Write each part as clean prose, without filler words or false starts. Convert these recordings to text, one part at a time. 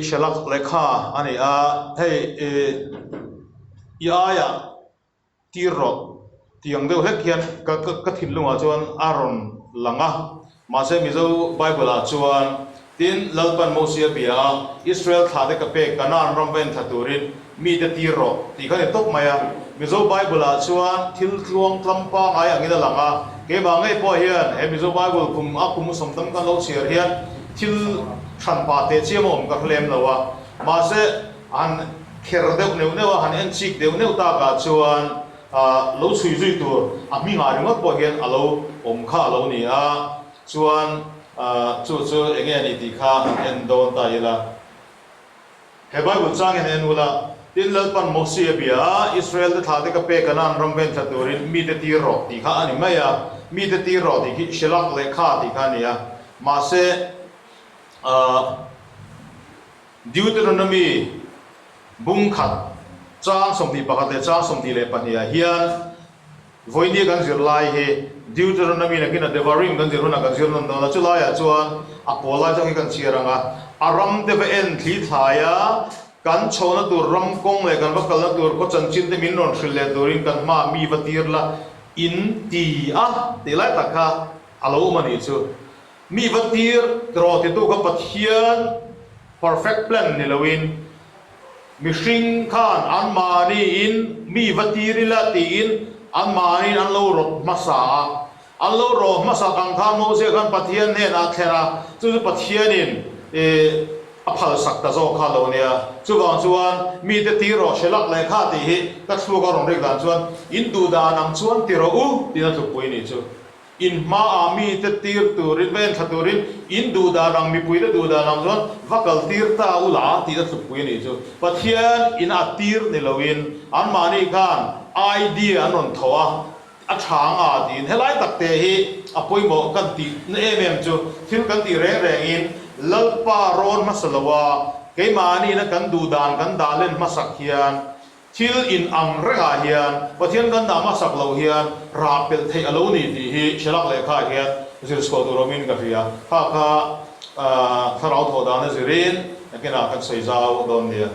Shelak lehkha a ni a, hei i aiah tir rawh tih ang deuh hlek hian ka ka thinlungah chuan a rawn lang a. Mahse Mizo Bible ah chuan, Tin, Lalpan Mosia bia a, Israel thlahte ka pek Kanaan ram va en thla turin mite tir rawh tih kha ni tawp mai a. Mizo Bible ah chuan thil tluang tlam pangai angin a lang a, keimah ngei pawh hian he Mizo Bible kum a kum sawmtam kan lo chhiar hian thil hran pah teh chiam a awm ka hlem lo a. Mahse han kher deuh neuh neuh a, han en chik deuh neuh takah chuan lo chhui zui tur a hmingah ringawt pawh hian a lo awm kha a lo ni a, chuan chu chu eng nge a nih tih kha han en dawn ta ila. He Bible chang hian en ula, Tin Lalpan Mosia bia a, Israel te thla te ka pek a nan ram ven thla turin mite tir rawh tih kha a ni mai a, mite tir rawh tih khi Shelak lehkha tih kha a ni a, mahse Deuteronomy bung khat chang 21 leh chang 22 ah hian vawinia kan zir lai hi Deuteronomy nakin a Devarim kan zir hunah kan zir nawn dawn a, chulaiah chuan a pawl lai zawk hi kan chhiar ang a, a ram te va en thli thlai a, kan chhohna tur ram kawng leh kan va kalna tur khaw chanchin te min rawn hrilh leh turin kan hmaah mi va tir la in ti a tih lai tak kha a lo awm a nih chu. Mi va tir rawh titu kha Pathian perfect plan ni loin mihring khan anmahni in mi va tir ila tiin anmahni in an lo rawt hmasa a. An lo rawh hmasak ang khan Moses khan Pathian hnenah a thlen a, chu chu Pathianin a phalsak ta zawk kha lo nia. Chuvang chuan mite tir rawh hre lak leh kha tih hi ka thluak a rawn rik dan chuan in duh dan ang chuan ti rawh u tiin a tlukpui ni chu. In hmaah mite tir turin, va enthla turin, in duh dan ang, mipuite duh dan ang chuan va kal tir ta u la tih a tlukpui a nih chu. Pathian in a tir ni loin anmahni khan idea an rawn thawh a, a tha anga tiin helai tak te hi a pawimawh kan tih na em em chu thil kan tih reng rengin Lalpa rawn hmasa lo a, keimahni ina kan duh dan kan dah len hmasak hian Thil in ang rengah hian Pathian kan dah hmasak loh hian rah pelh theih a lo ni tih hi Shelak lehkhaah hian zir chhuah tur awmin ka hria. Kha kha thlarau thawh dana zirin nakinah kan sawi zau dawn nia.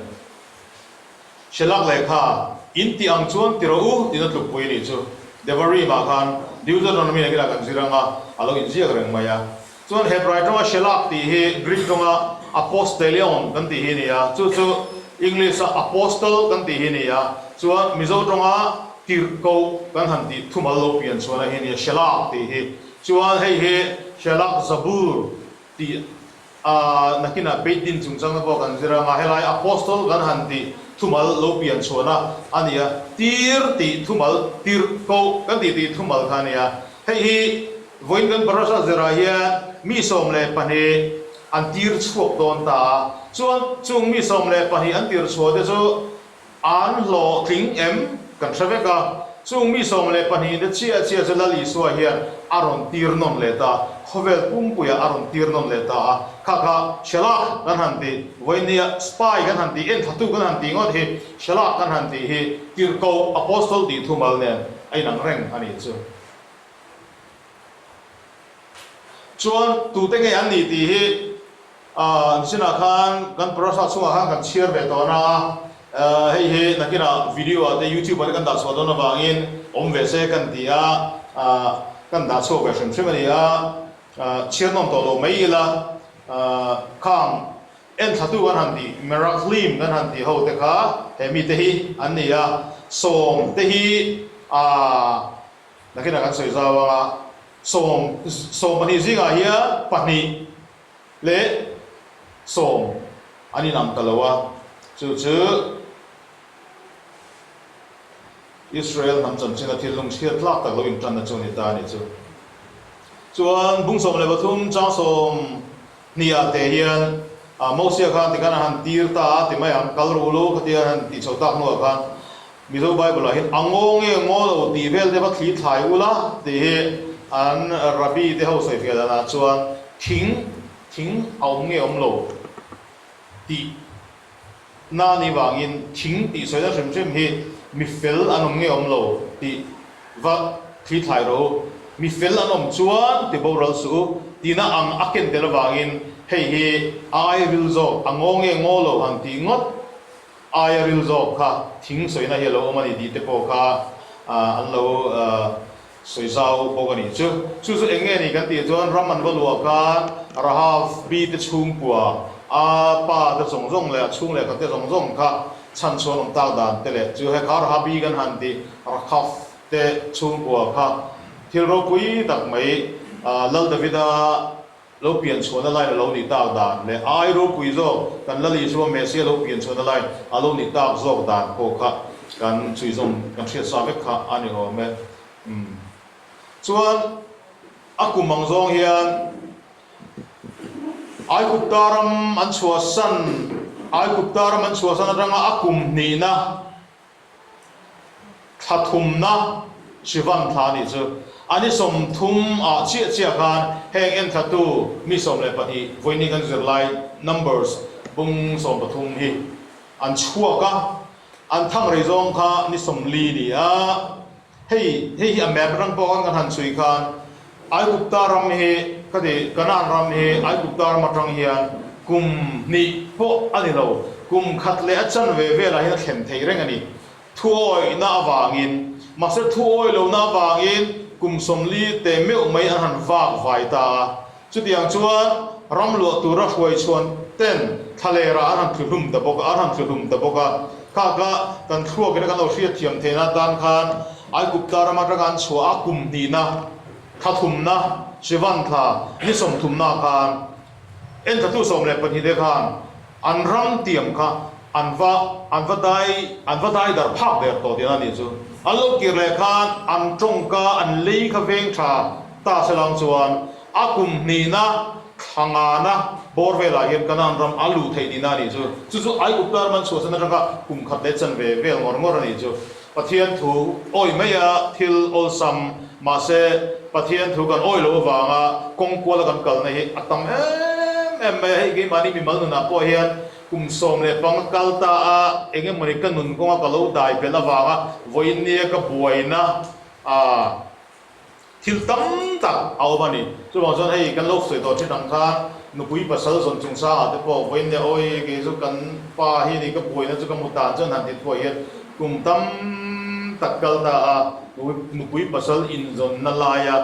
Shelak lehkha in tih ang chuan ti rawh u tiin a tlukpui nih chu Devarim-ah khan Deuteronomy nakinah kan zir anga a lo inziak reng mai a. Chuan Hebrai tawnga Shelak tih hi Greek tawnga apostelion kan tih hi a ni a, chu chu English-a apostle kan tih hi a ni a, chuan Mizo tawnga tirhkoh kan han tih thumal lo pian chhuahna hi a ni a, Shelak tih hi. Chuan hei hi Shelak Zabur tih a nakinah Beit Din chungchangna pawh kan zir anga helai apostle kan han tih thumal lo pian chhuahna a ni a, tir tih thumal, tirhkoh kan tih tih thumal kha a ni a, hei hi Vawiin kan parasha zirah hian mi 12 an tir chhuak dawn ta a, chuan chung mi 12 an tir chhuah te chu an hlawhtling em kan hre vek a, chung mi 12 te chiah chiah chu Lal Isua hian a rawn tir nawn leh ta, khawvel pumpuiah a rawn tir nawn leh ta a, kha kha Shelak kan han tih, vawiin nia spy kan han tih, enthlatu kan han tih ngawt hi Shelak kan han tih hi tirhkoh Apostle tih thumal nen a inang reng a nih chu. Chuan tute nge an nih tih hi nichinah khan kan parasha chungah khan kan chhiar ve tawh na a, hei hi nakinah video ah te youtube ah te kan dah chhuah dawn avangin awm ve se kan ti a, kan dah chhuak ve hrim hrim a ni a, chhiar nawm tawh lo mai ila khang enthlatu kan han tih Merakhlim kan han tih ho te kha he mite hi an ni a, sawm te hi Nakinah kan sawi zau ang a, sawm 12 zingah hian pahnih leh sawm an inang ta lo a, chu chu Israel hnam chanchin a thil lungchhiat tlak tak lo intanna chu a ni ta a nih chu. Chuan bung 13 chang 20 ah te hian Mosia khan tikhan a han tir ta a ti mai ang, kal ru lu khatia han tih chho tak hnuah khan Mizo Bible ah hian a ngaw nge ngaw lo tih vel te va thli thlai ula tih hi an Rabbi te ho sawi fiah danah chuan thing thing a awm nge awm lo tih na ni vangin thing tih sawina hrim hrim hi mi fel an awm nge awm lo tih va thli thlai rawh u. Mi fel an awm chuan ti boral suh u tihna ang a ken tel avangin. Hei hi ai ril zawk, a ngaw nge ngaw lo han tih ngawt aia ril zawk kha thing sawina hi a lo awm a ni tih te pawh kha an lo sawi zau bawk a nih chu. Chu chu eng nge ni kan tih chuan ram an va luah khan Rahav pi te chhungkua, a pa te zawng zawng leh a chhung leh khat te zawng zawng kha chhan chhuan awm tak dan te leh chu he kha Rahabi kan han tih Rakhav te chhungkua kha thil ropui tak mai Lal Davida lo pian chhuahna line a lo nih tak dan leh ai ropui zawk kan Lal Isua Messiah lo pian chhuahna line a lo nih tak zawk dan pawh kha kan chhuizawm kan hriat sa vek kha a ni awm e. Umm. Chuan a kum ang zawng hian Aigupta ram an chhuahsan Aigupta ram an chhuahsan atanga a kum hnihna Thla thumna Shivan thla nih chu a ni 30 ah chiah chiah khan heng enthlatu mi 12 vawiin kan zirlai Numbers bung 13 hi an chhuak a, an thang rei zawng kha ni 40 ni a. Hei hei hi a map atang pawh khan kan han chhui khan Aigupta ram hi ka ti Kanaan ram hi Aigupta ram atang hian kum hnih pawh a ni lo, kum khat leh a chanve velah hian a thlen theih reng a ni. Thuawihna avangin, mahse thuawih lohna avangin kum 40 teh meuh mai an han vak vai ta a. Chutiang chuan ram luah tura hruai chhuan ten thlalerah an han thlu hlum ta bawk a, an han thlu hlum ta bawk a. Kha kha kan thluakin a kan lo hriat thiam theihna atan khan Aigupta ram atanga an chhuah a kum hnihna, thla thumna, Sivan thla ni sawmthumna khan enthlatu 12 te khan an ram tiam kha an va an va dai an va dai dar phak der tawh tihna a nih chu. An lo kir leh khan an tawngka an lei kha veng tha ta se lang chuan a kum hnihna thla ngana bawr velah hian Kanaan ram a luh theih tihna a nih chu. Chu chu Aigupta ram an chhuahsan atanga kum khat leh chanve vel ngawr ngawr a nih chu. Pathian thu awih mai a thil awlsam, mahse Pathian thu kan awih loh avanga kawng kuala kan kalna hi a tam em em mai a, hei keimahni mimal nunah pawh hian kum 15 kal ta a eng emawni ka nun kawnga ka lo dai belh avanga vawiin nia ka buaina a Thil tam tak a awm a ni. Chuvang chuan hei kan lo sawi tawh thin ang khan nupui pasal zawn chungchangah te pawh vawiin leh awi kei chu kan pa hi ni ka buaina chu ka hmu tan chuan han ti thuai hian kum tam tak kal ta a nupui pasal inzawnna laia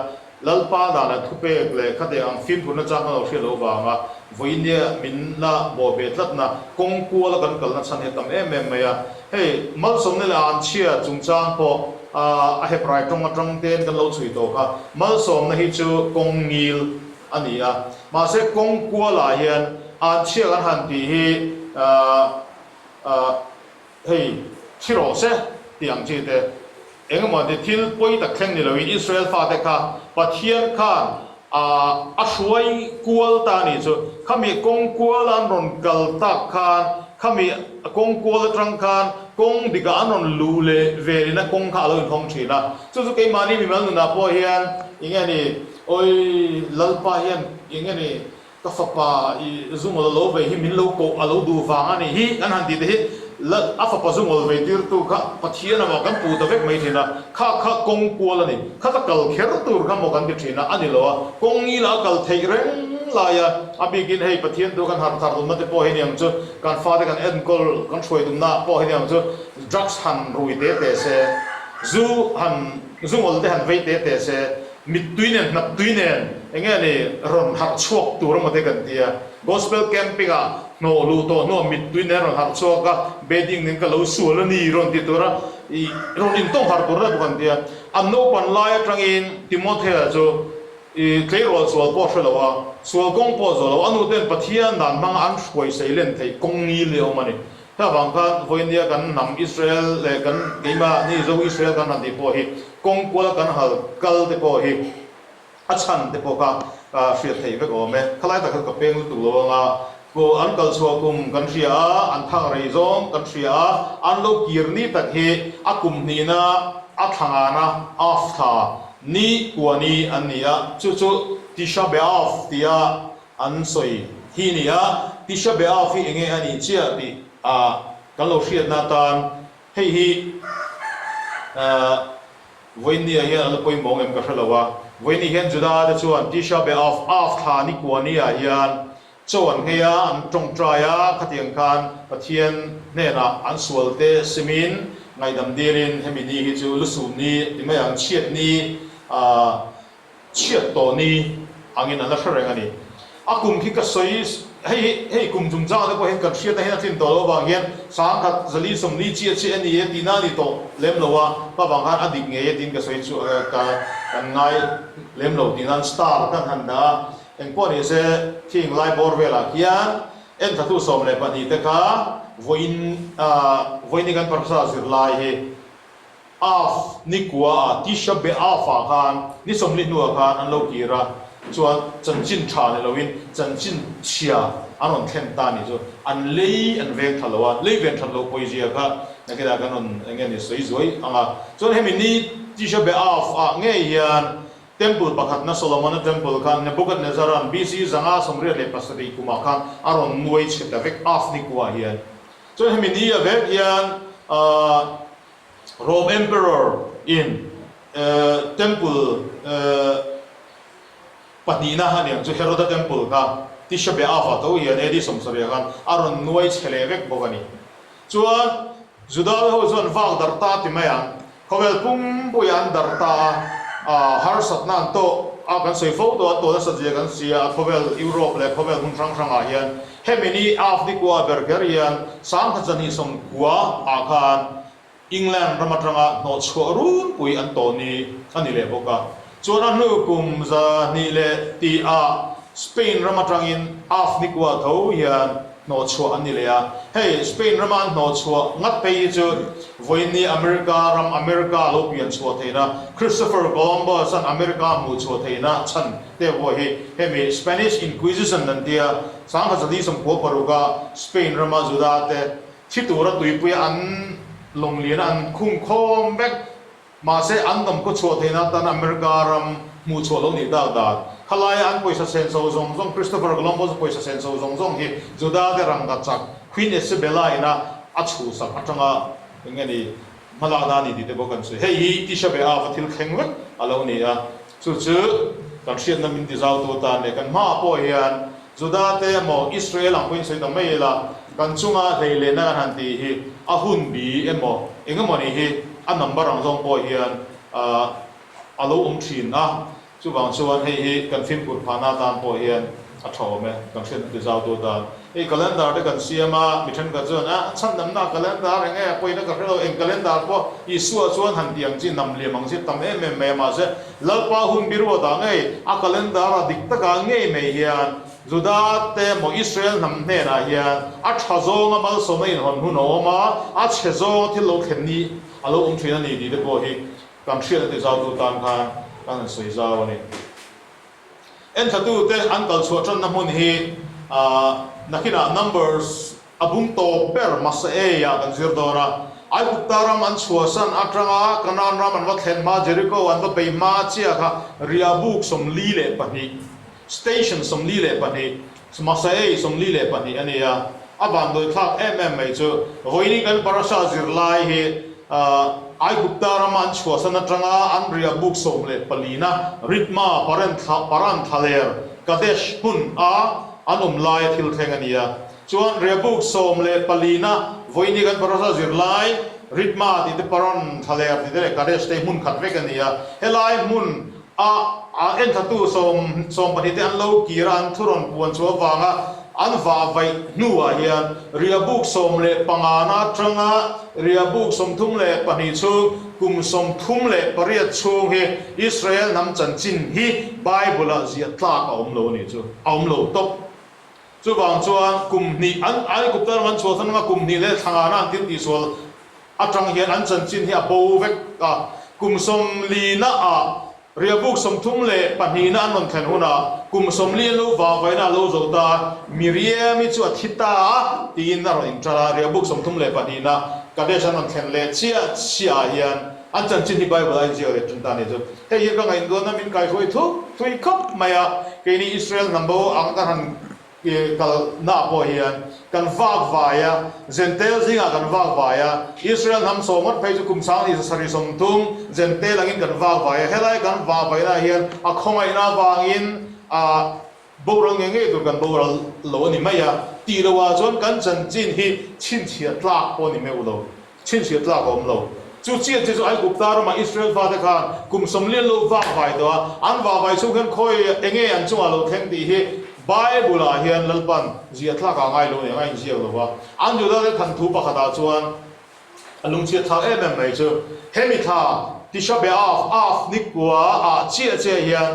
Lalpa dana thupek leh khate ang fimkhurna chang kan lo hriat loh vanga vawiin nia min la bawh ve tlatna kawng kuala kan kalna chhan hi a tam em em mai a. Hei malsawmna leh anchhia chungchang pawh a Hebrai tawng atang ten kan lo chhui tawh kha. Malsawmna hi chu kawng ngil a ni a, mahse kawng kualah hian anchhia kan han tih hi hei thi rawh se tih ang chi te engemaw ti thil pawi tak thleng ni loin Israel fate kha Pathian khan a hruai kual ta a nih chu. Khami kawng kual an rawn kal tak khan, khami kawng kual atang khan kawng dikah an rawn luh leh velin a kawng kha a lo inhawng thin a. Chu chu keimahni mimal nunah pawh hian eng nge ni, Awi Lalpa hian eng nge ni ka fapa i zungawl a lo vei hi min lo koh a lo duh vang a nih hi kan han tih te hi a fapa zungawl vei tirtu kha Pathian a maw kan puh ta vek mai thin a, kha kha kawng kual a ni, kha ta kal kher tur kha maw kan ti thin a, a ni lo a, kawng ngila a kal theih reng lai a, a bikin hei Pathian tu kan harh thar tumna te pawh hi ni ang chu, kan fate kan enkawl kan hruai tumna pawh hi ni ang chu, drugs han rui te te se, zu han zungawl te han vei te te se, Mittui nen hnaptui nen eng nge ni rawn harh chhuak tur emaw te kan ti a, Gospel camping ah hnawh luh tawh hnuah mittui nen rawn harh chhuak a, bedding nen ka lo sual a ni rawn ti tur a, ih rawn intawng harh tur daih bawk an ti a. An naupan lai atangin Timothea chu ih tleirawl sual pawh a hre lo a, sual kawng pawh a zawh lo, a nu ten Pathian dan hmanga an hruai sei len theih kawng ngil hi a awm a ni. Hei avang khan vawinia kan hnam Israel leh kan keimahni Zo Israel kan han tih pawh hi kawng kuala kan hal kal te pawh hi a chhan te pawh kha hriat theih vek awm e. Khalai tak kha ka peng lutuk lo anga an kal chhuah kum kan hria a, an thang rei zawng kan hria a, an lo kir ni tak hi a kum hnihna a thla ngana Av thla ni kua ni an ni a, chu chu Tisha B'Av tia An sawi hi ni a, Tisha B'Av hi enge a nih chiah tih a kan lo hriatna atan hei hi vawiinni ah hian a la pawimawh ngem ka hre lo a. Vawiinni hian Juda te chuan Tisha B'Av, Av thla ni kua ni ah hian Chaw an nghei a, an tawngtai a, khatiang khan Pathian hnenah an sualte simin ngaihdam dilin hemi ni hi chu lusum ni ti mai ang, chhiat ni, chhiat tawh ni angin an la hre reng a ni. A kum khi ka sawi, hei hi hei kum chungchangah te pawh hian kan hriatna hian a tlin tawh loh avang hian sangkhat zali sawmli chiah chiah a ni e tihna a ni tawh lem lo a, ka vang khan a dik ngei e tiin ka sawi chu ka kan ngai lem lo tihna an star kan han dah a. Engpawh ni se, thing lai bawr velah khian enthlatu 12 te kha vawiin vawiin kan parsa zirlai hi Av ni kua ah Tisha B'Av ah khan ni 40 hnuah khan an lo kir a, chuan chanchin tha ni loin chanchin chhia an rawn thlen ta ni chu an lei an veng tha lo a, lei ven that loh pawizia kha nakinah kan rawn eng nge ni sawi zuai ang a. Chuan hemi ni Tisha B'Av ah ngei hian Temple pakhatna Solomona Temple khan Nebuchadnezzar-a'n BC 587 kumah khan a rawn nuai chhe ta vek Av ni kuah hian. Chuan hemi ni a vek hian Rome Emperor in Temple pahnihna a niang chu Heroda Temple kha Tisha B'Av ah tho hian AD 70 khan a rawn nuai chhe leh vek bawk a ni. Chuan Juda ho chuan vak darh ta ti mai ang. Khawvel pumpuia an darh ta a, a harsatna an tawh a, kan sawi fo tawh a, tawh nasa zia kan hria a, khawvel Europe leh khawvel hmun hrang hrangah hian hemi ni Africa ber kher hian 1290 ah khan England ram atanga hnawhchhuah runpui an tawh ni a ni leh bawk a. Chuan a hnu kum 200 leh tih ah Spain ram atangin Africa tho hian hnawhchhuah an ni leh a. Hei Spain rama an hnawhchhuah ngat phei hi chu vawiin America ram America lo pian chhuah theihna Christopher Columbus an America hmuh chhuah theihna chhan te pawh hi hemi Spanish Inquisition an tia 1496 a Spain rama Juda te thi tura tuipuia an lawngliana an khung khawm vek Mahse, an dam khaw chhuah theihna atan America ram hmuh chhuah lo nih dak dan. Khalaia an pawisa senso zawng zawng, Christopher Columbus a pawisa senso zawng zawng hi Juda te rangka chak Queen Isabella ina a chhuhsak atanga eng nge ni hmalakna a ni tih te pawh kan sawi. Hei hi Tisha B'Av a thil thleng vek a lo ni a, chu chu kan hriatna min tizautu atan leh kan hmaah pawh hian Juda te emaw Israel ang pawhin sawi ta mai ila, kan chunga hlei lehna kan han tih hi a hun bi emaw eng emaw nih hi a number ang zawng pawh hian a lo awm thin a, chuvang chuan hei hi kan fimkhur phahna atan pawh hian a tha awm e, kan hriatna ti zautu atan. Hei calendar te kan siam a, mi thenkhat chuan a chhandamna calendar eng nge a pawhin a ka hre lo, eng calendar pawh Isua chuan han tih ang chi nam liam ang chi tam em em mai a, mahse Lalpa hun biruatah ngei a calendar a dik takah ngei mai hian Juda te emaw Israel hnam hnenah hian a tha zawnga malsawmna inhawn hun a awm a, a chhe zawnga thil lo thlen ni a lo awm thin a ni tih te pawh hi kan hriatna ti zautu tan khan kan han sawi zau a ni. Enthlatu te an kal chhuah tanna hmun hi nakinah Numbers A bung tawp ber Masaei-ah kan zir dawn a. Aigupta ram an chhuahsan atanga Kanaan ram an va thlen hma, Jericho an va bei hma chiah kha Riabuk 42, Station 42, Masaei 42 a ni a. A vanduai thlak em em mai chu vawiin kan parasha zirlai hi Aigupta rama an chhuahsan atanga an Riabuk 14 na Ritma Paran Thlaler Kadesh hmun a an awm laia thil thleng a ni a. Chuan Riabuk 14 na vawiin kan parasa zirlai Ritma tih te Paran Thlaler tih te leh Kadesh te hmun khat vek a ni a. Helai hmun a a enthlatu sawm 12 te an lo kir a, an thu rawn puan chu avanga an vah vaih hnuah hian Riabuk 15 na atanga Riabuk 32 chhung kum 38 chhung hi Israel hnam chanchin hi Bible-ah ziah tlak a awm lo a nih chu, a awm lo tawp. Chuvang chuan kum hnih an Aigupta ram an chhuahsan anga kum hnih leh thlangana an thil tihsual atang hian an chanchin hi a bo vek a. Kum 40 na ah Riabuk 32 na an rawn thlen hunah kum 40 an lo vahvaina a lo zo ta a, Miriam-i chu a thi ta a tiin a rawn inṭan a. Riabuk 32 na Kadesh an rawn thlen leh chiah chiah ah hian an chanchin hi Bible a inziak leh ṭan ta a ni chu. Hei hi ka ngaihtuahna min kaihruai thup thui khawp mai a, keini Israel hnam bo ang kan han kalnaah pawh hian kan vak vai a, Jentail zingah kan vak vai a, Israel hnam sawm ngawt phei chu kum 2730 Jentail angin kan vak vai a, helai kan vah vaihnaah hian a khawngaihna avangin a. Boral ngei ngei tur kan boral lo a ni mai a, tih loh ah chuan kan chanchin hi chhinchhiah tlak pawh a ni meuh lo, chhinchhiah tlak a awm lo. Chu chiah chi chu Aigupta ramah Israel fate khan kum sawmlian lo vak vai tawh a, an vah vai chhung hian khawi enge an chungah lo thleng tih hi Bible ah hian Lalpan ziah thlak ah ngai lo nia, a inziak lo va. An Juda te thanthu pakhat ah chuan a lungchhiat thlak em em mai chu hemi thla Tisha B'Av, Av nikua ah chiah chiah hian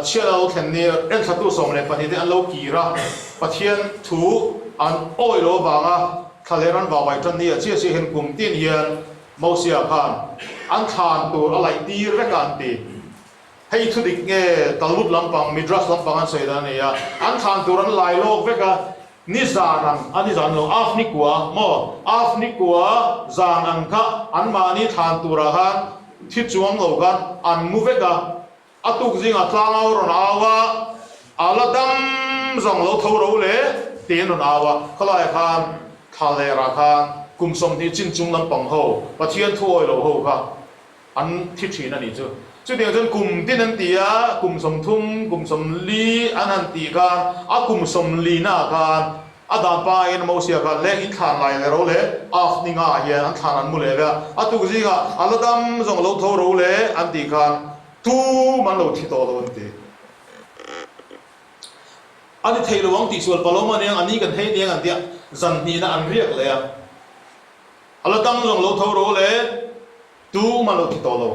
Chhiat a lo thlen ni enthlatu 12 te an lo kir a, Pathian thu an awih lo avanga thlaler an vau vai tan ni a chiah chiah hian kum tin hian Mosia khan an thlan tur a laih tir vek a an ti. Hei thu dik nge Talmud lampang, Midrash lampang an sawi dan a ni a, an thlan tur an lai lawk vek a, ni zan ang a ni zan lo Av ni kua maw Av ni kua zan ang kha anmahni thlan turah khan thi chuang lo khan an mu vek a, A tuk zingah tlangau rawn au a, a la dam zawng lo tho ro le tiin rawn au a, khawlaiah khan thla lerah khan kum 20 chin chung lampang ho, Pathian thu awi lo ho kha an thi thin a nih chu. Chutiang chuan kum tin an ti a, kum 30, kum 40 an han tih khan a kum 40 naah khan A dan pa in Mosia kha leng in thlan lai le ro le Af ni nga ah hian an thlan an mu leh ve a, a tuk zingah a la dam zawng lo tho ro le an tih khan tum an lo thi tawh lo an ti. A ni thei lo ang tih sual palawm a niang a ni kan hei niang an ti a, zan hnihna an riak leh a, a la dam zawng lo tho ro le tum an lo thi tawh lo.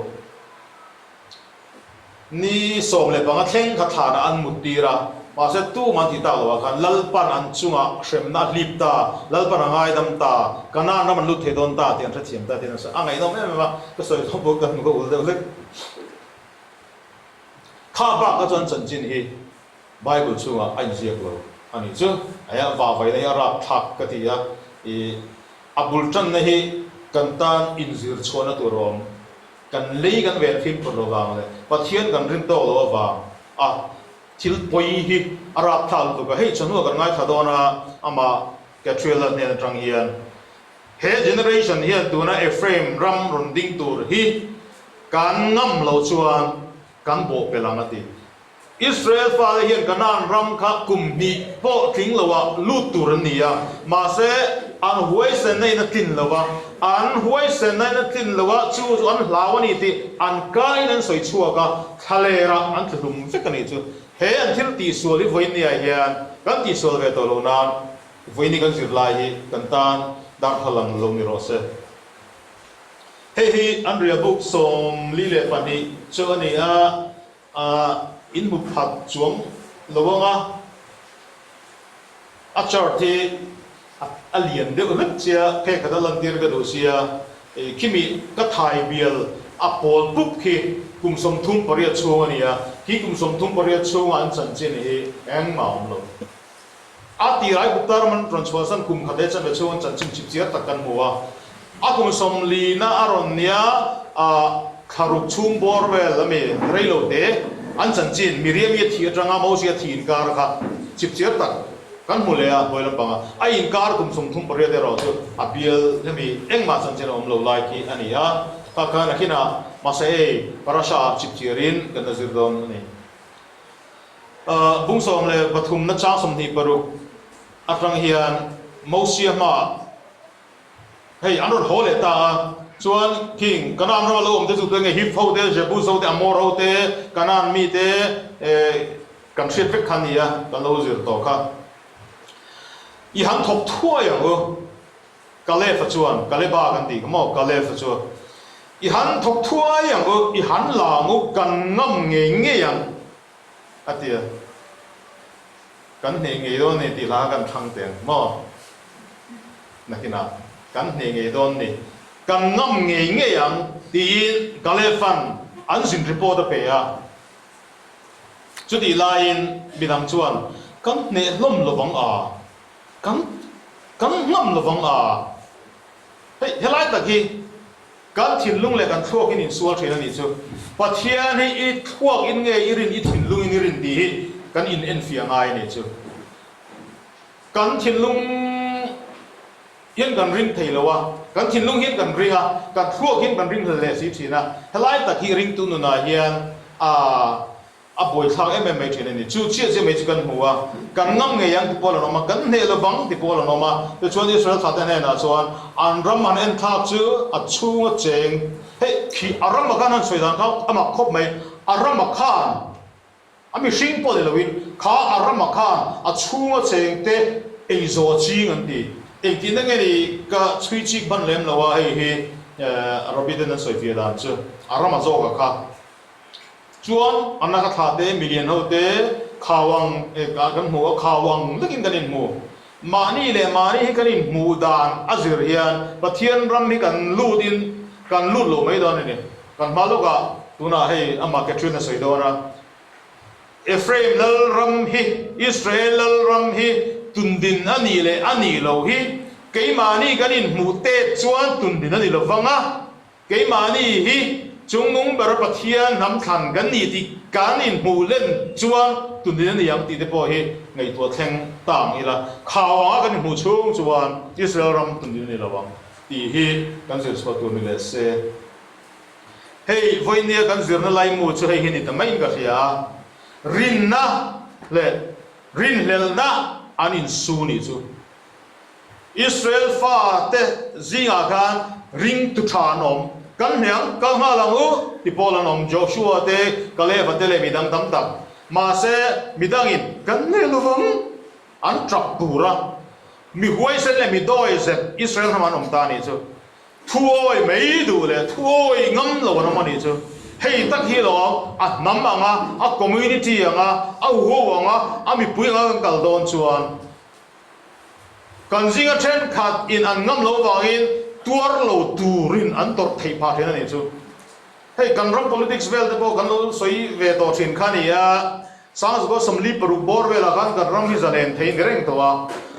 Ni 15 thleng kha thlanah an mut tir a, mahse tum an tih tak loh ah khan Lalpan an chungah hremna a hlip ta, Lalpan a ngaidam ta, Kanaan ram an lut thei dawn ta tih an hrethiam ta tih an sawi. A ngaihnawm em em a, ka sawi zawng pawh ka hnuk a ul deuh hlek. Kha bak kha chuan chanchin hi Bible chungah a inziak lo a nih chu. Aia vahvaina hi a rapthlak ka ti a, ih a bul tanna hi kan tan inzir chhuahna tur a awm. Kan lei kan ven fimkhur lo vang leh Pathian kan rin tawk lo avang a thil pawi hi a rapthlak lutuk a, hei chawhnu kan ngaithla dawn a, amah Catriel-a hnen atang hian he generation hian tuna Ephraim ram rawn ding tur hi kan ngam lo chuan kan bawh pel ang a ti. Israel fate hian Kanaan ram kha kum hnih pawh tling loah lut tur an ni a, mahse an huaisenna in a tlin lo a, an huaisenna in a tlin lo a, chu chu an hlau a ni tih an kain an sawi chhuak a, thlalerah an tlahlum vek a nih chu. He an thil tihsual hi vawinia hian kan tihsual ve tawh lo nan vawiini kan zirlai hi kan tan darthlalang lo ni rawh se. Hei hi an riahbuk 42 chu a ni a. A inhmu phat chuang lo ang a, a chart hi a lian deuh hlek sia, phek khat a lantir ka duh sia, khimi ka thai bial a pawl pup khi kum 38 chhung a ni a, khi kum 38 chhunga an chanchin hi engmah a awm lo. A tir Aigupta ram an rawn chhuahsan kum khat leh chanve chhung an chanchin chip chiar tak kan hmu a. A kum 40 na a rawn nia a thlaruk chhung bawr vel a mi rei lo te an chanchin Miriami a thih atanga Mosia thih inkar kha chip chiar tak kan hmu leh a hnuai lampanga a inkar kum 38 erawh chu a bial hemi engmah chanchin a awm lo lai khi a ni a. Kha khan a khinah mahse hei parasha ah chip chiarin kan la zir dawn a ni. Bung 13 na chang 26 atang hian Mosia hmaah hei an rawn haw leh ta a, chuan khing Kanaan rama lo awm te chu tute nge Hiv ho te, Jebus ho te, Amor ho te, Kanaan mi te kan hriat vek kha a ni a, kan lo zir tawh kha. I han thawk thuai ang u. Kalef-a chuan, Kaleba kan tih kha maw, Kalef-a chu, I han thawk thuai ang u, i han la ang u, kan ngam ngei ngei ang, a ti a. Kan hneh ngei dawn ni tih hla kha kan thlang teh ang maw? Nakinah, Kan hneh ngei dawn ni, kan ngam ngei ngei ang, tiin Kalef-a'n an zin report a pe a. Chutih laiin midang chuan, Kan hneh hlawm lovang a, Kan kan ngam lovang a. Hei helai tak hi kan thinlung leh kan thluak in insual thin a nih chu. Pathian hi i thluak in nge i rin i thinlung in i rin tih hi kan in enfiah ngai a nih chu. Kan thinlung hian kan ring thei lo a, kan thinlung hian kan ring a, kan thluak hian kan ring hlel leh si thin a. Helai tak hi ringtu nunah hian a. A buaithlak em em mai thin a ni. Chu chiah chiah mai chu kan hmu a, kan ngam ngei ang ti pawl an awm a, kan hneh lovang ti pawl an awm a. Tichuan Israel thlate hnenah chuan an ram an enthlak chu a chhunga cheng, hei khi a rama khan an sawi dan kha a mak khawp mai, a rama khan a mihring pawh ni loin kha a rama khan a chhunga cheng te ei zawh a ching an ti. Engtihna nge ni ka chhui chik hman lem lo a, hei hi Rabbi ten an sawi fiah dan chu a rama zawka kha. Chuan a naka thla te, milian ho te khau ang kan hmu a, khau ang vekin kan inhmu. Mahni leh mahni hi kan inhmuh dan a zir hian Pathian ram hi kan lut in kan lut lo mai dawn a ni. Kan hma lawkah tunah hei amah Catherine a sawi dawn a, Ephraim lal ram hi, Israel lal ram hi tundin a nih leh a nih loh hi keimahni kan inhmuh tet chuan tundin a ni lovang a, Keimahni hi chungnung bera Pathian hnam thlan kan ni tih kan inhmuh len chuan tunin a ni ang tih te pawh hi ngaihtuah thleng ta ang ila, khau anga kan inhmuh chhung chuan Israel ram tunin a ni lo ang tih hi kan zir chhuah tur ni leh se. Hei vawinia kan zirna laimu chu hei hi ni ta maiin ka hria a, rinna leh rinhlelhna an insu nih chu. Israel fate zingah khan ringtu tha an awm. Kan hniang, kal nghal ang u, ti pawl an awm, Joshua te, Kaleva te leh midang tam tak. Mahse, midangin, Kan hneh lovang, an tap tur a. Mi huaisen leh mi dawizep Israel hnam an awm ta a nih chu. Thuawi mai duh leh thuawi ngam lo an awm a nih chu. Hei tak hi lawm, a hnam anga, a community anga, a huho anga, a mipui anga kan kal dawn chuan, Kan zinga thenkhat in an ngam lo vangin tuar lo turin an tawrh theih phah thin a nih chu. Hei kan ram politics vel te pawh kan lo sawi ve tawh thin kha a ni a, Sangzuka 46 bawr velah khan kan ram hi zalen thei ni reng tawh a,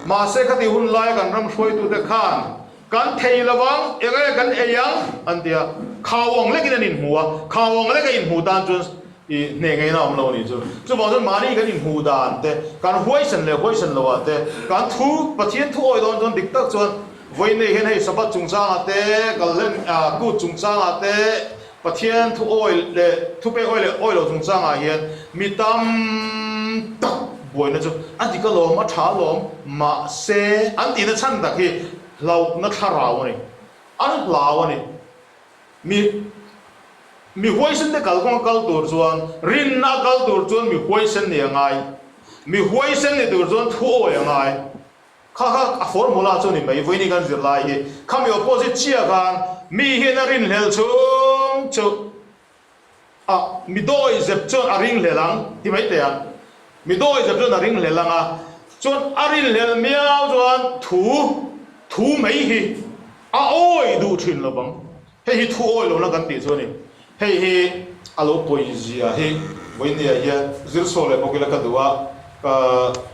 mahse khati hun laia kan ram hruaitute khan kan thei lo ang, eng nge kan ei ang an ti a, khau ang lekin an inhmu a, khau ang leka inhmu tan chuan I hneh ngeina awm lo a nih chu. Chuvang chuan mahni kan inhmuh dan te, kan huaisen leh huaisen lo ah te, kan thu, Pathian thu awi dawn chuan dik tak chuan vawiin hian hei Sabbath chungchangah te, kalhlen kut chungchangah te, Pathian thu awi leh thupek awi leh awi lo chungchangah hian mi tam tak buaina chu a dik alawm, a tha alawm, mahse an tihna chhan tak hi hlauhna thlarau a ni. An hlau a ni. Mi mi huaisen te kalkawng a kal tur chuan, rinna a kal tur chuan mi huaisen ni a ngai. Mi huaisen ni tur chuan thu awi a ngai. Kha kha a formula chu ni mai, vawiin kan zir lai hi. Khami opposite chiah khan mi hian a rinhlel chhung chu a mi dawi zep chuan a ringhlel ang ti mai teh ang. Mi dawi zep chuan a ringhlel ang a, chuan a rinhlel miau chuan thu thu mai hi a awi duh thin lo vang. Hei hi thu awi lohna kan tih chu a ni. Hei hi a lo pawizia hi vawinia hian zir chhuak leh bawk ila ka duh a, ka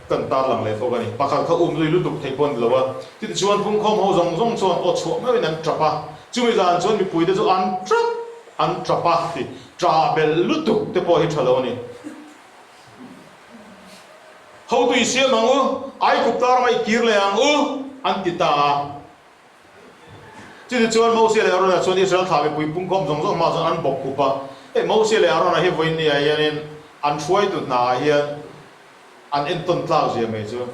kan tarlang leh bawk a ni. Pakhat kha um zui lutuk theih pawh a ni lo a. Chutichuan pungkhawm ho zawng zawng chuan aw chhuah meuhin an tap a, chumi zan chuan mipuite chu an tap an tap a ti. Tah belh lutuk te pawh hi tha lo a ni. Hotu i siam ang u, Aigupta rama i kir leh ang u, an ti ta a. Chutichuan Mosia leh Arona chuan Israel thlah mipui pungkhawm zawng zawng hmaah chuan an bawk khup a. Hei Mosia leh Arona hi vawiin ni ah hianin an hruaitu hna ah hian an entawn tlak zia mai chu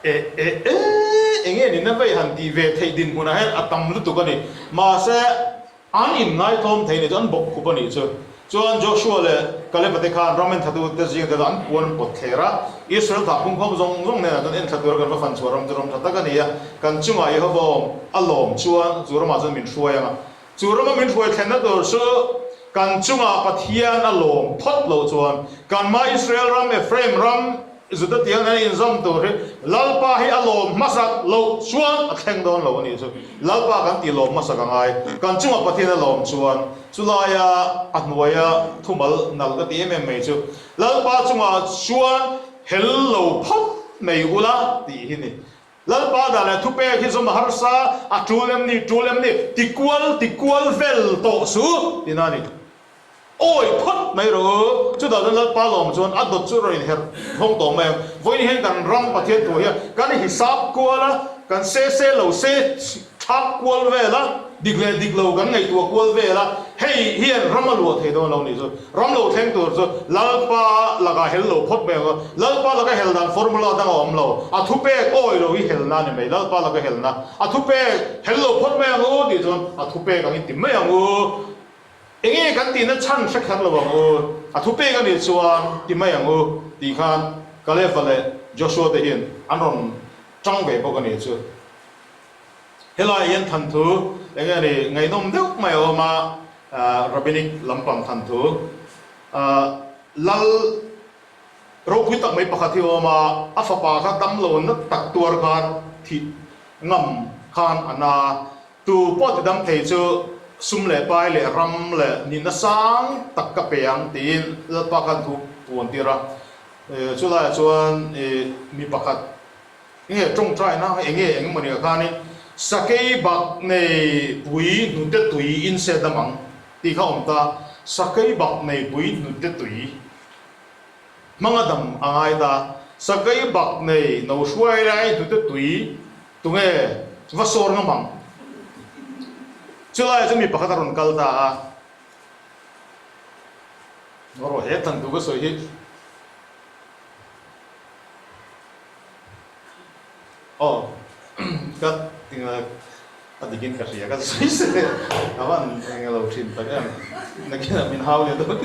e e e enge ni na vei han tih ve theih dinhmunah hian a tam lutuk a ni. Mahse An inngaitawm thei ni chu an bawk khup a nih chu. Chuan Joshua leh Kaleba te khan ram enthlatu te zing te chu an puan an pawt thler a. Israel thlah phungkhawm zawng zawng hnenah chuan enthla tura kan va fan chhuah ram chu ram tha tak a ni a. Kan chungah Jehova awm a lawm chuan chu ramah chuan min hruai ang a. Chu rama min hruai thlenna tur chu kan chungah Pathian a lawm phawt loh chuan kanmah Israel ram, Ephraim ram, Juda tiang nen inzawm tur hi Lalpa hi a lawm hmasak loh chuan a thleng dawn lo a nih chu. Lalpa kan tih lawm hmasak a ngai. Kan chungah Pathian a lawm chuan chulaia a hnuaia thumal nalh ka ti em em mai chu Lalpa chungah chuan hel lo phawt mai ula tih hi ni. Lalpa dan leh thupek hi zawm a harsa, a tul em ni, tul em ni, ti kual ti kual vel tawh suh tina a ni. Awi phawt mai rawh u, chutah chuan Lalpa lawm chuan a dawt chu rawn inherh nghawng tawh mai ang. Vawiin hian kan ram Pathian thu hian kan hisap kual a, kan se se lo se thap kual vel a. Dik leh dik lo kan ngaihtuah kual vel a, hei hian ram a luah thei dawn lo nih chu. Ram lo thleng tur chu Lalpa lakah hel lo phawt mai ang a, Lalpa laka hel dan formula dang a awm lo. A thupek awi lo hi helna a ni mai, Lalpa laka helna. A thupek hel lo phawt mai ang u tih chuan a thupek angin ti mai ang u. Enge kan tihna chhan hre kher lo ang u, a thupek a nih chuan ti mai ang u tih khan Kaleva leh Joshua te hian an rawn tang ve bawk a nih chu. Helaiah hian thanthu eng nge ni ngaihnawm deuh mai a awm a, Rabbinic lampang thanthu Lal ropui tak mai pakhat hi a awm a, a fapa kha damlo na tak tuar khan thih ngam khan a na. Tu pawh ti dam thei chu sum leh pai leh ram leh nihna sang tak ka pe ang tiin Lalpa khan thu puan tir a. Chulaiah chuan mi pakhat Enge tawngtaina enge eng emaw nia khanin sakei bak nei pui hnute tui in se dam ang tih kha awm ta, sakei bak nei pui hnute tui hmanga dam a ngai ta, sakei bak nei no hruai lai hnute tui tunge va sawr ngam ang? Chulaiah chu mi pakhat a rawn kal ta a, Rawh he than tu ka sawi hi. Aw ka tinga a dikin ka hria ka sawi se ka van eng elo thin tak em nakinah min hau leh dawn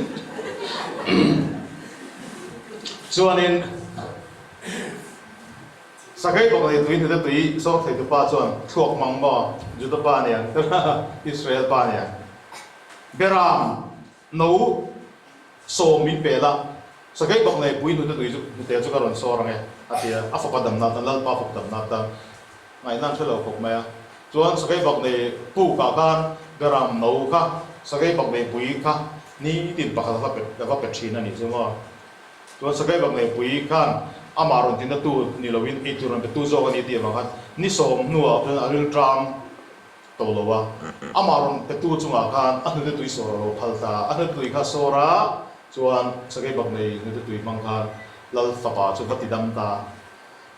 chuanin Sakei bawk leh tui hnute tui sawr thei tu pa chuan thluak hmang maw Juda pa nia Israel pa nia Beram no Sawm min pe la, Sakei bawk nei pui hnute tui chu hnute chu ka rawn sawr ang e, a ti a, a fapa damna atan, Lalpa fapa damna atan ngaihna an hre lo khawp mai a. Chuan Sakei bawk nei pukah khan Beram no kha Sakei bawk nei pui kha nitin pakhat a va pe a va pe thin a nih chu maw. Chuan Sakei bawk nei pui khan amah rawn tina tu ni loin eitur rawn pe tu zawk a ni tih avang khan ni sawm hnuah chuan a rilṭam to lo a, amah rawn petu chungah khan a hnute tui sawr a lo phal ta a, a hnute tui kha sawr a, chuan Sakei bak nei hnute tui hmang khan Lal fapa chu va ti dam ta.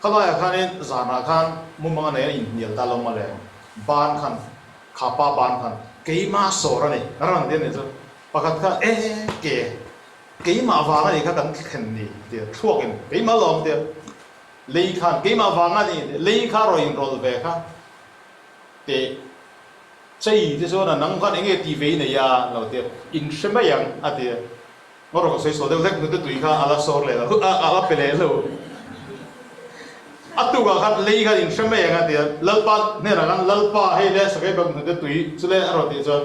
Khalaiah khanin zanah khan mumang a nei a inhnial ta lo mawle, ban khan, kha pa ban khan keimah sawr a ni, a rawn ti a nih chu, pakhat khan e ke, keimah vang a nih kha kan thlen ni a ti a, thluakin keimah lawm a ti a, lei khan keimah vang a ni, lei kha rawn inrawlh ve kha. Teh chei te chuan a nang khan enge tih ve i nei a lo ti a, in hre mai ang a ti a. Ngaw rawh ka sawi sawi deuh hlek hnute tui kha a la sawr leh lo, a la pe leh lo. A tukah khan lei khan in hre mai ang a ti a, Lalpa hnenah khan Lalpa hei le sakei bak hnute tui chu le a rawn tih chuan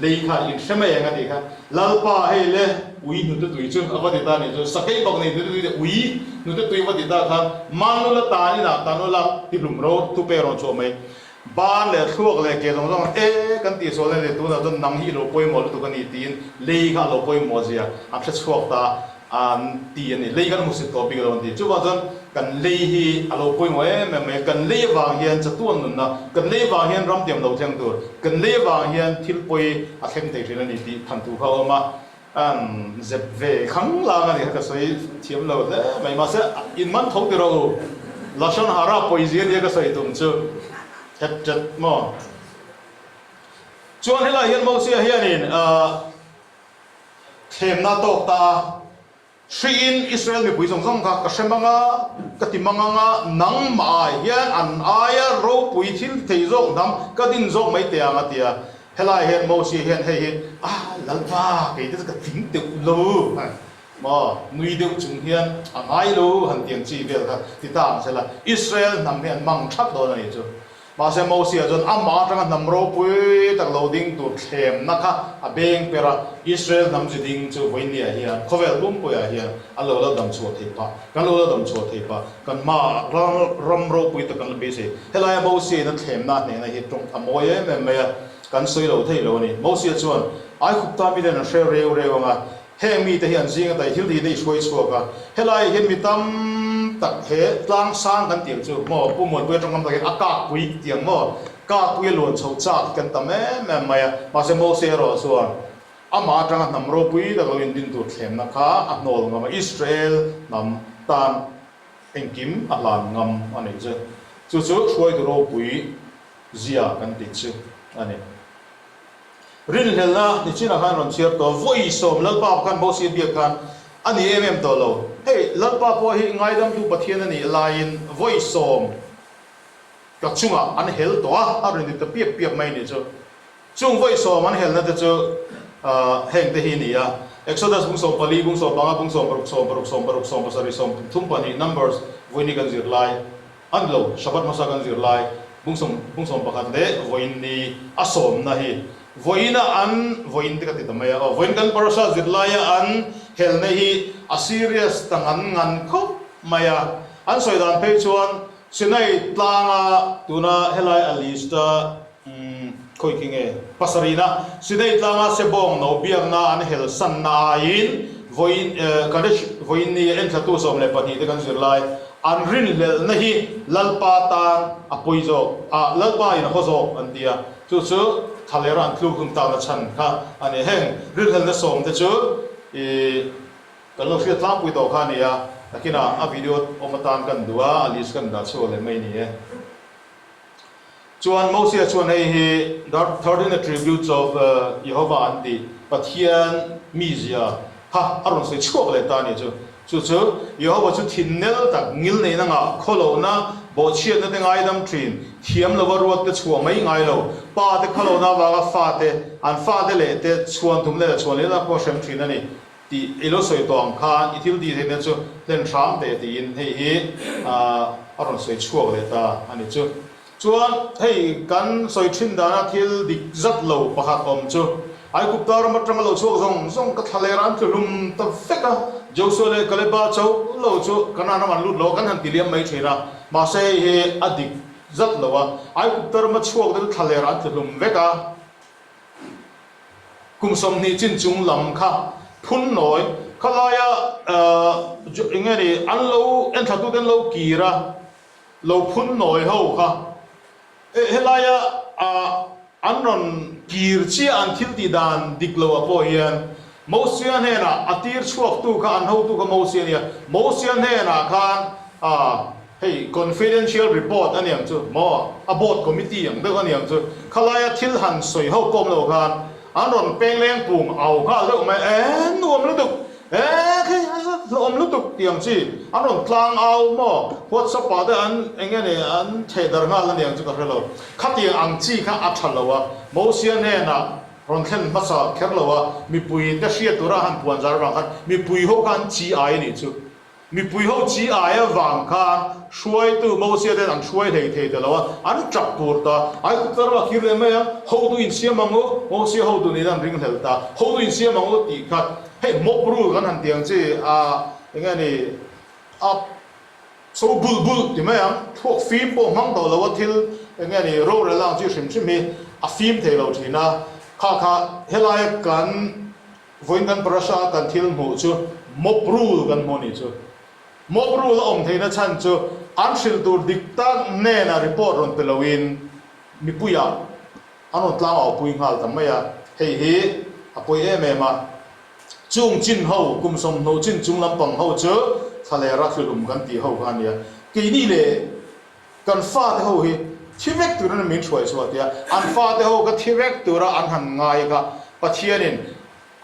Lei kha in hre mai ang a tih kha. Lalpa hei le ui hnute tui chu a va ti ta nih chu. Sakei bak nei hnute tui te ui hnute tui a va ti ta khan Manula tan inah tan ula ti hlum ro thu pe rawn chhuah mai. Ban leh thluak leh ke zawng zawng e kan tih sual a ni tunah chuan nang hi i lo pawimawh lutuk a ni tiin lei kha a lo pawimawh zia an hre chhuak ta. An ti a ni. Lei kan hmusit tawh bik lo an ti. Chuvang chuan kan lei hi a lo pawimawh em em mai. Kan lei avang hian chatuan nunna, kan lei avang hian ram tiam lo thleng tur, kan lei avang hian thil pawi a thleng thei thin a ni tih than thu kha a awm a. An zep ve khang lang a ni kha ka sawi thiam lo hle mai. Mahse in man tho ti rawh u. Lashon hara pawizia nia ka sawi tum chu het tet maw. Chuan helaiah hian Mosia hianin Thlemna tawk ta a, Hriin Israel mipui zawng zawng kha ka hre mang a, ka ti mang ang a, nangmah hian an aia ropui thil thei zawk hnam ka din zawk mai teh ang a ti a. Helai hian Mosia hian hei hi, Ah, Lalpa, kei te chu ka tling deuh lo maw, nui deuh chung hian a ngai lo han ti ang chi vel kha ti ta ang sela, Israel hnam hi an mang thap dawn a nih chu. Mahse Mosia chuan amah atanga hnam ropui tak lo ding tur thlemna kha a beng per a, Israel hnam zi ding chu vawinia hian khawvel pumpuiah hian an lo la dam chhuah thei pah, kan lo la dam chhuah thei pah, kan hmaah ram ropui tak kan la beisei. Helaia Mosia-in a thlemna a hnehna hi tawng a mawi em em mai a, kan sawi lo thei lo a ni. Mosia chuan, Aikhupta miten an hre reu reu ang a, Heng mite hi an zing a daih thil tih te i hruai chhuak a, helaiah hian mi tam tak he tlang sang kan tih ang chu maw Pu Muanpuia tawngkam tak hian a kakpui tih ang maw, kakpui a luan chho chak kan tam em em mai a, mahse Mose erawh chuan amah atanga hnam ropui tak lo indin tur thlemna kha a hnawl ngam a, Israel hnam tan engkim a hlan ngam a nih chu, chu chu hruaitu ropui zia kan tih chu. a ni. Rinhlelhna nichinah khan rawn chhiar tawh, vawi sawm Lalpa khan Mosia biak khan a ni em em tawh lo. Hei, Lalpa pawh hi ngaidamtu Pathian a nih laiin vawi sawm ka chungah an hel tawh a, a rawn ti ta piap piap mai nih chu. Chung vawi sawm an helna te chu heng te hi ni a, Exodus bung 14, bung 15, bung 16, 16, 16, 17, 32, Numbers, vawiin kan zir lai a ni lo, Shabbat hmasa kan zir lai bung sawm bung 11 leh vawiin ni a sawmna hi vawiina an vawiin te ka ti ta mai a, aw vawiin kan parasha zir laia an helna hi a serious ta ngan ngan khawp mai a, an sawi dan phei chuan Sinai tlanga tuna helai a list a Umm, khawi khi nge? Pasarihna, Sinai tlanga Sebawng no biakna an hel sanna aiin vawiin Kadesh vawiin ni enthlatu 12 te kan zir lai an rinhlelhna hi Lalpa tan a pawi zawk a, Lalpa in a haw zawk an ti a, chu chu thlalera an tluk hlum takna chhan kha a ni. Heng rinhlelhna sawm te chu i kan lo hriat tlangpui tawh kha a ni a, nakinah a video awm atan kan duh a, a list kan dah chhuak leh mai ni e. Chuan Mosia chuan hei hi The 13 Attributes of Jehovah an tih Pathian mizia kha a rawn sawi chhuak leh ta a nih chu. Chu chu Jehovah chu thinnel tak, ngilneihna ngah, khawlohna, bawhchhiatna te ngaidam thin, thiam lova ruat te chhuah mai ngai lo, pa te khawlohna avanga fate, an fate leh te chhuan thum leh chhuan lehna pawh hrem thin a ni. Tih i lo sawi tawh ang khan i thil tih theihna chu hlen hram teh tiin hei hi a rawn sawi chhuak leh ta a ni chu. Chuan hei kan sawi thin dana thil dik zat lo pakhat awm chu Aigupta ram atanga lo chhuak zawng zawng ka thlaler an tlu hlum ta vek a, Josua leh Kaleba cho lo chu Kanaan ram an lut lo a kan han ti liam mai thin a, mahse hei hi a dik zat lo a, Aigupta rama chhuak te chu thlaler an tlu hlum vek a. Kum 20 chin chung lam kha phun nawi khalaia eng nge ni an lo enthlatute an lo kir a, lo phun nawi ho kha helaia an rawn kir chiah an thil tih dan dik lo ah pawh hian Mosia hnenah a tir chhuaktu kha an hotu kha Mosia a nia, Mosia hnenah khan Hei confidential report a niang chu maw? A board committee ang deuh a niang chu. Khalaia thil han sawi ho pawm lo khan an rawn peng leng pung au nghal deuh mai e nuam lutuk e khei hlawm lutuk tih ang chi an rawn tlang au maw? WhatsApp ah te an eng nge ni an theh darh nghal a niang chu ka hre lo. Khatiang ang chi kha a tha lo a, Mosia hnenah rawn thlen hmasa kher lo a, mipui te hriat tura han puan zar vang khan mipui ho kha an chi ai a nih chu. Mipui ho chi ai avang khan hruaitu Mosia ten an hruai hlei thei ta lo a, an tap tur ta. Aigupta ram a kir leh mai a, hotu insiam ang u, Mosia hotu niin an ringhlel ta. Hotu insiam ang u tih kha hei mob rule kan han ti ang chi a, eng nge ni, a so bulh bulh ti mai ang, thluak fim pawh hmang tawh lo a thil eng nge ni rorel ang chi hrim hrim hi a fim thei lo thin a, kha kha helaia kan Vawiin kan parasha a kan thil hmuh chu mob rule kan hmu a nih chu. Mob rule a awm theihna chhan chu an hrilh tur dik tak hnena report rawn pe loin mipuiah an rawn tlang aupui nghal ta mai a, hei hi a pawi em em a. Chung chin ho, kum 20 chin chung lampang ho chu thlalera thlulum kan tih ho kha a nia. Keini leh Kan fate ho hi thi vek turin min hruai chhuah tia, an fate ho kha thi vek tura an han ngai kha Pathianin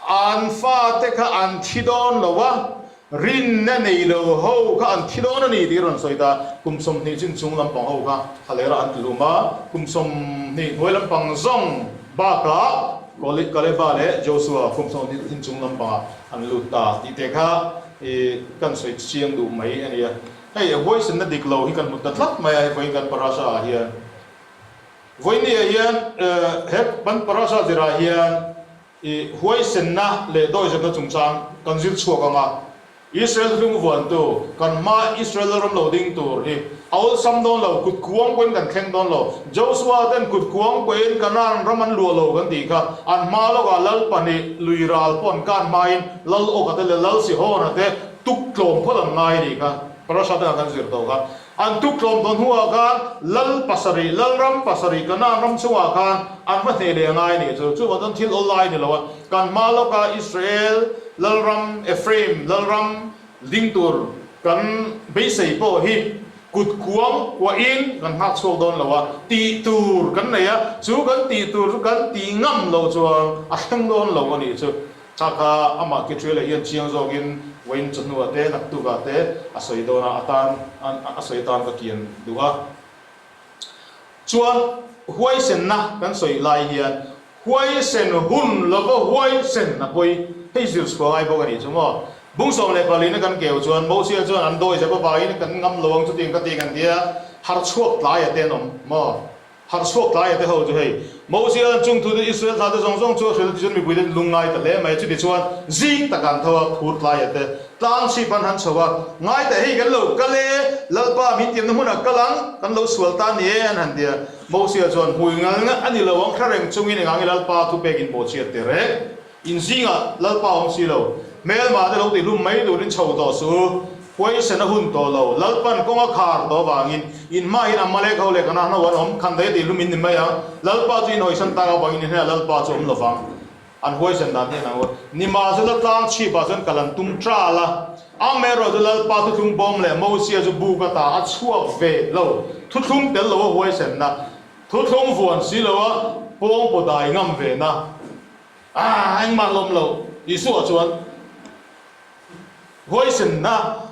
an fate kha an thi dawn lo a, rinna nei lo ho kha an thi dawn a ni tih a rawn sawi ta. Kum 20 chin chung lampang ho kha thalera an tluhlum a, kum 20 hnuai lampang zawng bakah Kaleba leh Joshua kum 20 chin chung lampangah an lut ta tih te kha kan sawi chiang duh mai a nia. Hei huaisenna dik lo hi kan hmu ta tlat mai a, hei vawiin kan parasha ah hian. Vawiini ah hian he kan parasha zirah hian i huaisenna leh dawizemna chungchang kan zir chhuak ang a. Israel hlung vuantu, kan hma Israel ram lo ding tur hi a awlsam dawn lo, kut kuang pawhin kan thleng dawn lo. Joshua ten kut kuang pawhin Kanaan ram an luah lo kan tih kha, an hma lawkah Lal pahnih lui ral pawh an kan hmain Lal Awka te leh Lal Sihona te Tuk tlawm phawt an ngai a nih kha, Parasha te ah kan zir tawh kha. An tuk tlawm tawh hnuah khan Lal pasarih, Lalram pasarih, Kanaan ram chungah khan an va hneh leh a ngai a nih chu. Chuvang chuan thil awlai ni lo a, kan hma lawka Israel Lalram, Ephraim Lalram ding tur kan beisei pawh hi. Kut kuang kuahin kan nghak chhuak dawn lo a, tih tur kan nei a, chu kan tih tur chu kan tih ngam loh chuan a thleng dawn lo a nih chu. Kha kha amah Kitriela hian chiang zawkin vawiin chawhnuah te, naktukah te a sawi dawn a, a tan a sawi atan ka kian duh a. Chuan huaisenna kan sawi lai hian Huaisen hun lova huaisen a pawi hei zir chhuah ngai bawk a nih chu maw? Bung 14 na kan keu chuan Mosia chuan an dawi zep avangin kan ngam lo ang chutiang ka ti kan tia harh chhuak tlai a te an awm maw? Harh chhuak tlai a te ho chu hei Mosia chung thu te Israel thla te zawng zawng chu a hrilh tichuan mipui te lung ngai ta hle mai chuti chuan zing tak an tho a phur tlai a te tlang chhip an han chho a ngai teh hei kan lo kal e Lalpa min tiamna hmunah kal ang kan lo sual ta ni e an han tia Mosia chuan, Hmui ngal ngat a ni lo ang, hre reng chungin engah nge Lalpa thupek in bawhchhiat teh reng? In zingah Lalpa awm si lo, hmelmah te lo ti hlum mai turin chho tawh suh u, huaisen a hun tawh lo, Lalpan kawng a khar tawh avangin in hmahin Amalek ho leh Kanaan ho an awm, khan daih a ti hlum in ni mai ang, Lalpa chu in hawisan tak avangin in hnenah Lalpa chu awm lo vang. An huaisen dan hi an ang u. Nimahsela tlang chhipah chuan kal an tum ṭal a, amaherawh chu Lalpa thuthlung bawm leh Mosia chu buk ata a chhuak ve lo. Thuthlung tel lo a huaisenna, thuthlung vuan si lo a pawng paw dai ngam ve na. Ah, engmah lawm lo. Isua chuan huaisenna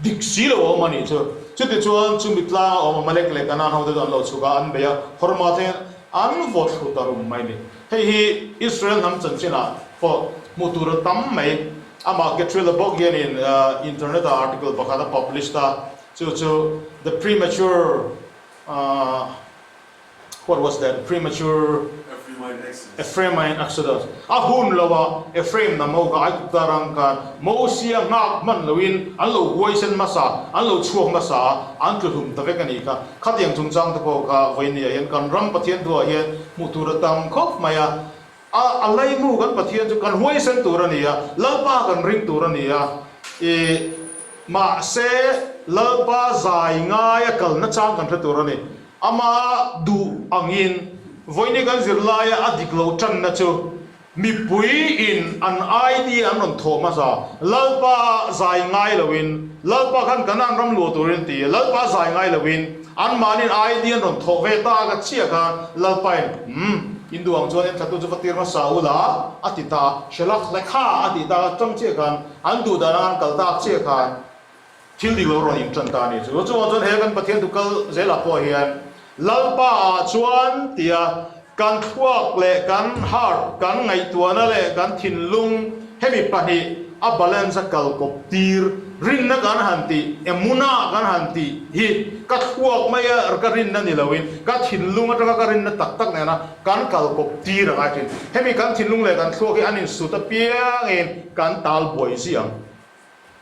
Dik si lo a awm a nih chu. Chutichuan chumi tlanga awm Amalek leh Kanaan hote chu an lo chhuk a, an bei a, Horma thlengin an vaw thlu ta rum mai a ni. Hei hi Israel hnam chanchinah pawh hmuh tur a tam mai. Amah Ketrila bawk hianin internet-ah article pakhat a published a, chu chu The Premature What was that premature Ephraimite Exodus? A hun lo a Ephraim hnam ho kha Aigupta ram khan Mosia nghak hman loin an lo huaisen hmasa, an lo chhuak hmasa a, an tlu hlum ta vek a nih kha. Khatiang chungchang te pawh kha vawinia hian kan ram Pathian thuah hian hmuh tur a tam khawp mai a. A a laimu kan Pathian chu kan huaisen tur a ni a, Lalpa kan ring tur a ni a, i mahse Lalpa zai ngai a kalna chang kan hre tur a ni. Ama duh angin vawiini kan zirlaia a dik lo tanna chu mipui in an idea an rawn thawh hmasa. Lalpa zai ngai loin, Lalpa khan Kanaan ram luah turin a ti a, Lalpa zai ngai loin anmahniin idea an rawn thawh ve ta ka chiah khan Lalpa in umm in duh ang chuan enthlatu chu va tir hmasa u la a ti ta a, Shelach lekha a tih ta ka tang chiah khan an duh dan anga an kal tak chiah khan Thil dik lo rawn inṭan ta a ni chu. Chuvang chuan he kan Pathian thu kal zelah pawh hian Lalpa ah chuan tia kan thluak leh kan heart, kan ngaihtuahna leh kan thinlung hemi pahnih a balance a kal kawp tir, rinna kan han tih, emuna kan han tih hi ka thluak mai a ka rinna ni loin ka thinlung atanga ka rinna tak tak nena kan kal kawp tir a ngai thin. Hemi kan thinlung leh kan thluak hi an insut apiangin kan tal buai ziah ang.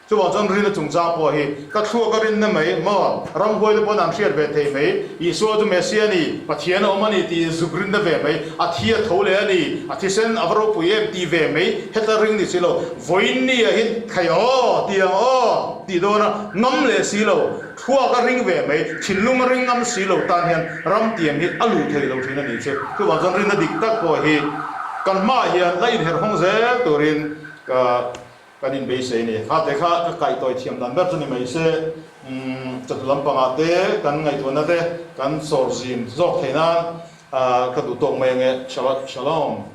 Chuvang chuan rinna chungchang pawh hi ka thluak a rinna mai maw? Ramhuai te pawn an hriat ve thei mai, Isua chu Messiah a ni, Pathian a awm a ni tih zuk rinna ve mai, a thi a tho leh a ni, a thisen a va ropui em tih ve mai, heta ring ni si lo, vawiin ni ah hian thei aw tih ang aw tih dawn a ngam leh si lo, thluak a ring ve mai, thinlung a ring ngam si lo tan hian ram tiam hi a luh thei lo thin a nih chu. Chuvang chuan rinna dik tak pawh hi kan hmaah hian la inherhawng zel turin ka Kan inbeisei a ni. Kha te kha ka kaihtawi thiam dan ber chu ni mai se, chawhnu lampangah te kan ngaihtuahna te kan sawr zim zawk theih nan ka duh tawk mai ange. Shabbat Shalom.